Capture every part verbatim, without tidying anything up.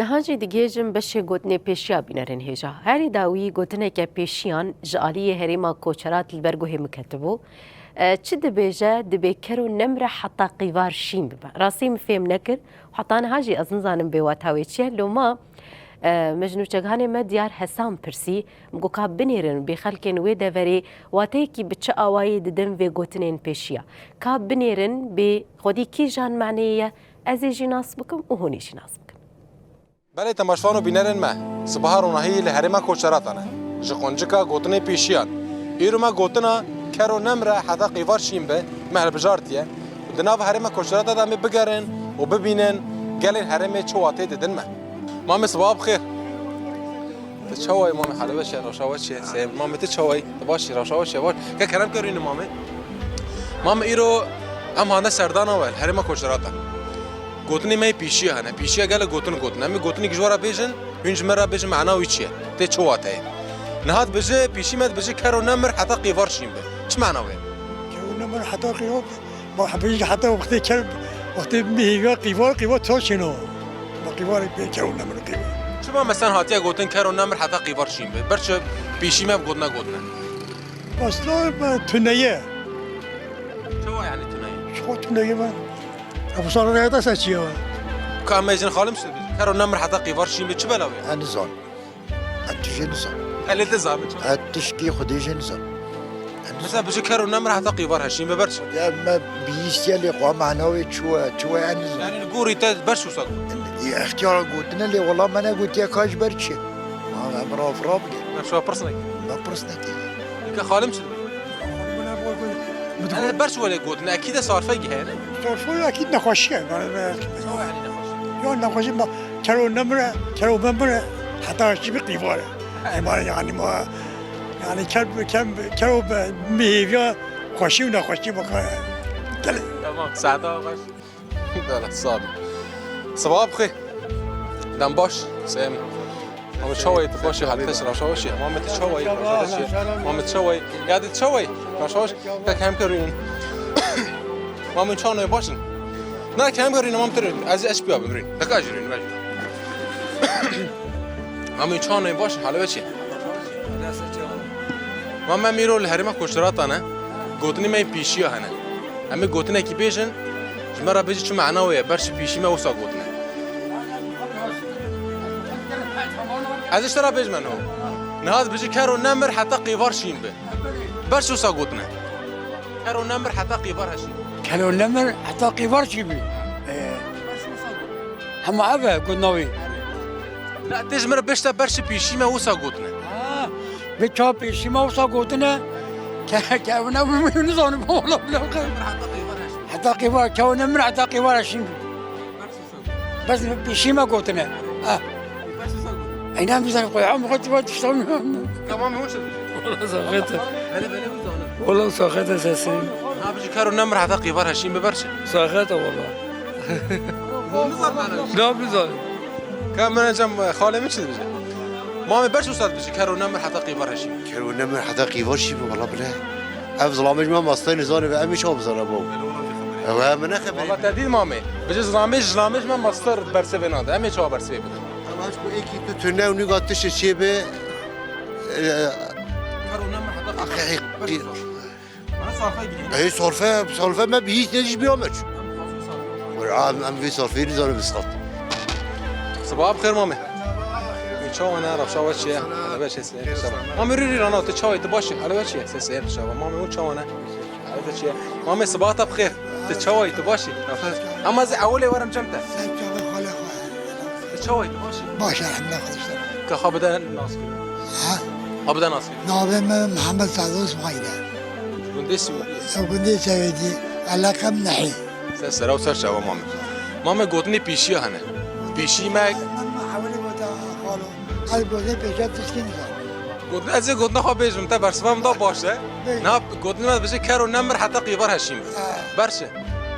Niha jî digihêjim beşê gotinê pêşiya bînerin hêja. Herî dawî gotineke pêşiyan ji aliyê herêma Koçerat li ber guhê min ketibû. E, çi dibêje, dibê ker û nemre heta qîvar şîn bibe. Rastî min fêm nekir. Heta niha jî ez nizanim bêwata wê çi ye. Loma, e, me ji nûçeganê me Diyar Hesan pirsî, min got, ka binêrin bê xelkên wê deverê wateyekî bi çi awayî didin vê gotinên pêşiya. Ka binêrin bê xwedî kîjan maneyê ye, ez ê jî nas bikim û hûn ê jî nas bikin. Belê temaşvan û bînerên me, sibaha ronahî li herêma Koçerata ne. Ji quncika gotinê pêşiyan. Îro me gotina ker û nemre heta qîvar şîn be, me hilbijartiye. Di nava herêma Koçerata de em ê bigerin û bibînin gelên herêmê çi watê didin me. Mamê sibaha bi xêr. Tu çawa yî mamê, hale we çi ye, rewşa we çi ye? Seyê min. Mamê tu çawa yî? Tu baş î, rewşa we çi ye? Baş. Ke kerem kerîne mamê. Mamê îro em hane serdana we, herêma Koçerata. Gotinê me yê pîşiya hene. Pîşiya gelek gotin gotin. Em ê gotinê ji we re bêjin, hûn ji me re bêjin mana wî çi ye? Tê çi wate ye? Niha dibêje, pîşî me dibêje, ker û nemir heta qîvar şîn be. Çi mana wê? Ker û nemir heta qîvar, ma hebe jî heta wextê ker, wextê mihê ya qîvar, qîvar taşêna. Ma qîvar bê ker û nemir qîvar. Çima mesela hatiye gotin, ker û nemir heta qîvar şîn be? Ber çi pîşî me bi gotina gotine? Aslında tuneye. Çawa yani tuneye? Çawa tuneye be? Ev sar reyata seçiyor. Ka me jin xalim şi. Ker û nemir heta qîvar şîn be çi bela wê? Ez nizan. Ez tu jê nizan. Elê te zame çi? Ez tişkî xwedê jê nizan. Mesela biji ker û nemir heta qîvar heşîn be ber çi? Ya me bihîstiye lê xwe mana wê çi we, çi we ez nizan. Yani li gorî te ber çi wisa got? Ya extiyara gotine lê wela me negotiye ka ji ber çi? Ma em rav rav bike. Me şuwa pirs nekir. Me pirs nekir. Ke xalim çi dibe? Min got, Ene ber çi welê gotin? Ekî de sarfe gihe ne? Sarfe ekî nexweşiye. Yani, yani nexweşiye. Ya nexweşiye, ma kero nemire, kero memire, heta şî bi qîvare. Ema yani ma, yani ker, kem, kero be, mihêviya xweşî û nexweşî baka. Gelê. Tamam, saeta xweş. Bela, sağ ol. Sabah bixê. Dem baş, Seyem. Mame çawayê tu başê, hal xeş, raşa weşê. Mame tu çawayê, raşa weşê. Mame tu çawayê. Ya de çawayê, raşa weş. Tek hem kerînin. Mame çawayê başin. Na kem kerînin, mame tu rînin. Ez, ez piya bim rîn. Deka jî rîn, belki. Mame çawayê başin, hal weşê. Mame mîro li herêma koşturata ne. Gotinî me pîşiya hene. Em ê gotinekî bêjin, ji me re bêjî çi mana wê ye, ber çi pîşî me wisa gotine. Ez ji te re bêjime niho. Niha dibêjî ker û nemir heta qîvar şîn bi. Ber çi wisa gotine? Ker û nemir heta qîvar heşîn. Ker û nemir heta qîvar şîn bi. Ee, hema ev e gotina wî. Ne, tê ji me re bêjte ber çi pîşî me wisa gotine. Ha, bi çawa pêşî me wisa gotine. Ke, ke ew ne, nizanim, wala bila. Heta qîvar, kewne min heta qîvar şîn. Bes pêşî me gotine. Ah. Eynan bizan koy, am xwe tiwa tiştan. Tamam, hoş. Wala saxete. Hele, hele, bu da. Wala saxete sesin. Abi, ji karo nemir heta qîvar heşîn bi ber çi? Saxete wala. Ne bizan? Ka min cem xalê min çi dibêje? Mamê ber çi wisa dibêje, ker û nemir heta qîvar heşîn. Ker û nemir heta qîvar şî bi, wala bile. Ev zilamê ji me mastayê nizane ve, em ê çawa bizane bo? Ew he, min nexebirî. Wala te dît mamê. Bije zilamê, zilamê ji me mastar bersivê nade. Em ê çawa bersivê bidin? Ev aşk û êkî tu tune û nîga tiştê çê bi, e, Ey, sorfe, sorfe me bi hîç ne ji biya me çû. Em, em vê sorfeyê nizane bi sat. Sibaha bi xêr mamê. Wî çawa ne, rewşa we çi ye? Hele we çi ye, seyir şaba. Mamê rî rî rana, tu çawa yî, tu baş î? Hele we çi ye? Seyir şaba. Mamê hûn çawa ne? Hele we çi ye? Mamê sibaha te bi xêr. Tu çawa yî, tu baş î? Ama ez ê ewilê werim cem te. Tu çawa yî, tu baş î? Baş, elhamdülillah, xwedî ji te re. Ka xwe bide nas kirin. Ha? Xwe bide nas kirin. Navê min Mihemed Sado Smaîl e. Gundê Sewêdî. Ew gundê Sewêdî. Eleqem Nehî. Ser sera û ser çava mamê. Mamê gotinê pîşiya hene. Pîşî me. Min, min ewilî gota xalo. Ez gotinê pêşiya tiştî nizam. Gotin, ez ê gotina xwe bêjim, te bersiva min da baş e. Bêj. Na gotinê me dibêje ker û nemir heta qîvar heşîn bi. Ha. Ber çi?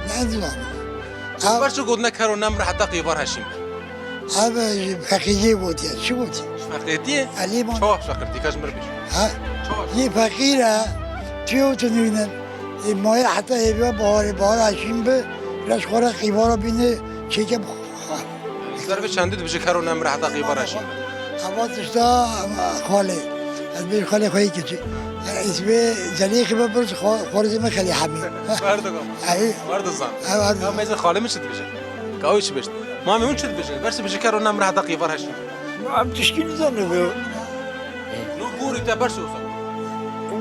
Ne nizam. Ber çi gotine ker û nemir heta qîvar heşîn bi? Ev ji feqîriyê gotiye. Çi gotiye? Ji feqîriyê? Elî man. Çawa feqîriyê? Ka ji min re bêje. Ha? Çawa? Yê feqîr e, tu yê tu nînin. Ê maye heta hêviya baharê, bahar heşîn bi, reş xwe re qîvara bîne, çêke bi xwe. Ser vê çendî dibêje kero nemir heta qîvar heşîn be. Hava tişta xalê. Ez bêjim xalê xwe yê keçî. Îsmê Zelîxî be, bir xo-, xwarizê min Xelî Hemî. Werdigo. Ey. Werdizan. Ey, werdizan. Ya mêzin xalê min çi dibêje? Ka wî çi bêjt? Mamê hûn çi dibêjin? Bersî bêje kero nemir heta qîvar heşîn. Em tişkî nizanin vê. No gorî te berso wisa.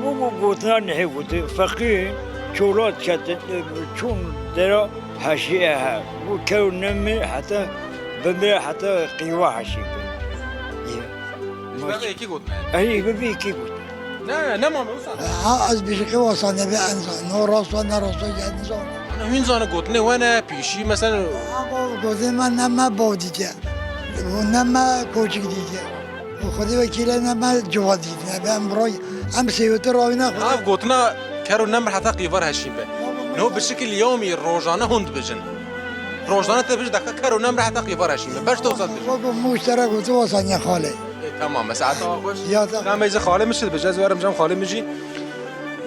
Wekî gotina nihê gotin, feqîr çola diketin, çûn dera heşîye he. Wekî kero nemir heta bimire heta qîva heşî be. Ji ber vê yekê gotin. Ey, bi vê yekê gotin. Ne, ne mame wisa. Ha, ez bêjim wisa nebe enza. No rast wa, ne rast wa, ya nizanim. Ana hûn zanin gotinê we ne pîşî, mesela. Ama gotinê me ne me bav dîtiye. Ne me koçik dîtiye. Û Xwedê wekîl e, ne me ciwa dît, ne be em birayî, em sêwete rawîne xwe. Ev gotina kero nemir heta qîvar heşîn be. No bi şekil yewmî rojane hûn dibêjin. Rojane te dibêjin deka kero nemir heta qîvar heşîn be. Beş doza dibêjin. Wekî muşterek gotin wisa niye xalê. E, tamam, mesela heta xweş. Ya da. Tamam, ez xalê min çi dibêje, ez werim cem xalê min jî.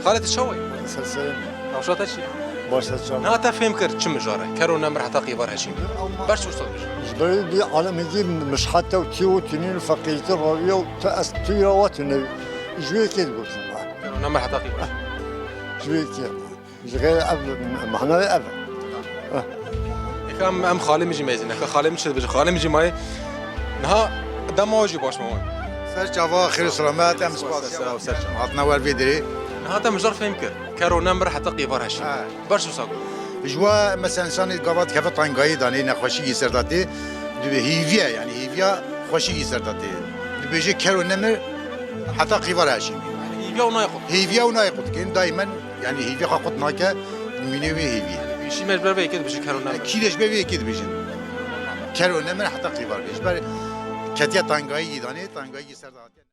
Xalê tu çawa yî? Ser serê min. Navşa te çi ye? Baş ser çawa. Niha te fêm kir çi mijare? Kero nemir heta qîvar heşîn be. Beş doza dibêjin. Ji ber vê alemê dî mişhete û tî û tînîn û feqîrîtî raviye û tu ez tu ya we tu ne. Ji wê yekê digotin. Kero nemir heta qîvar. Ji wê yekê. Ji xêr ev, mehna wê ev e. Eka em, em xalê min jî mêzin. Eka xalê min çi dibêje? Xalê min jî mayê. Niha dema jî baş me wan. Ser çava, xêr û selamet, em spas. Ser çava, ser çava. Hatina wer vê derê. Niha te mijar fêm kir. Kero nemir heta qîvar heşîn. He. Baş wisa got. Ji we mesela însanê gava dikeve tengayî danê, nexweşîkî ser de tê, dibê hêviye, yanî hêviya xweşikî ser de tê. Dibêje kero nemir heta qîvar heşîn. Hêviya û nayê qut. Hêviya û nayê qut. Kêm daymen, yanî hêviya xwe qut nake, dimîne wê hêviyê. Pêşî me ji ber vê yekê dibêje kero nemir. Kî de ji ber vê yekê dibêjin. Kero nemir heta qîvar be. Ji ber ketiye tengayî danê, tengayî ser de hatiye.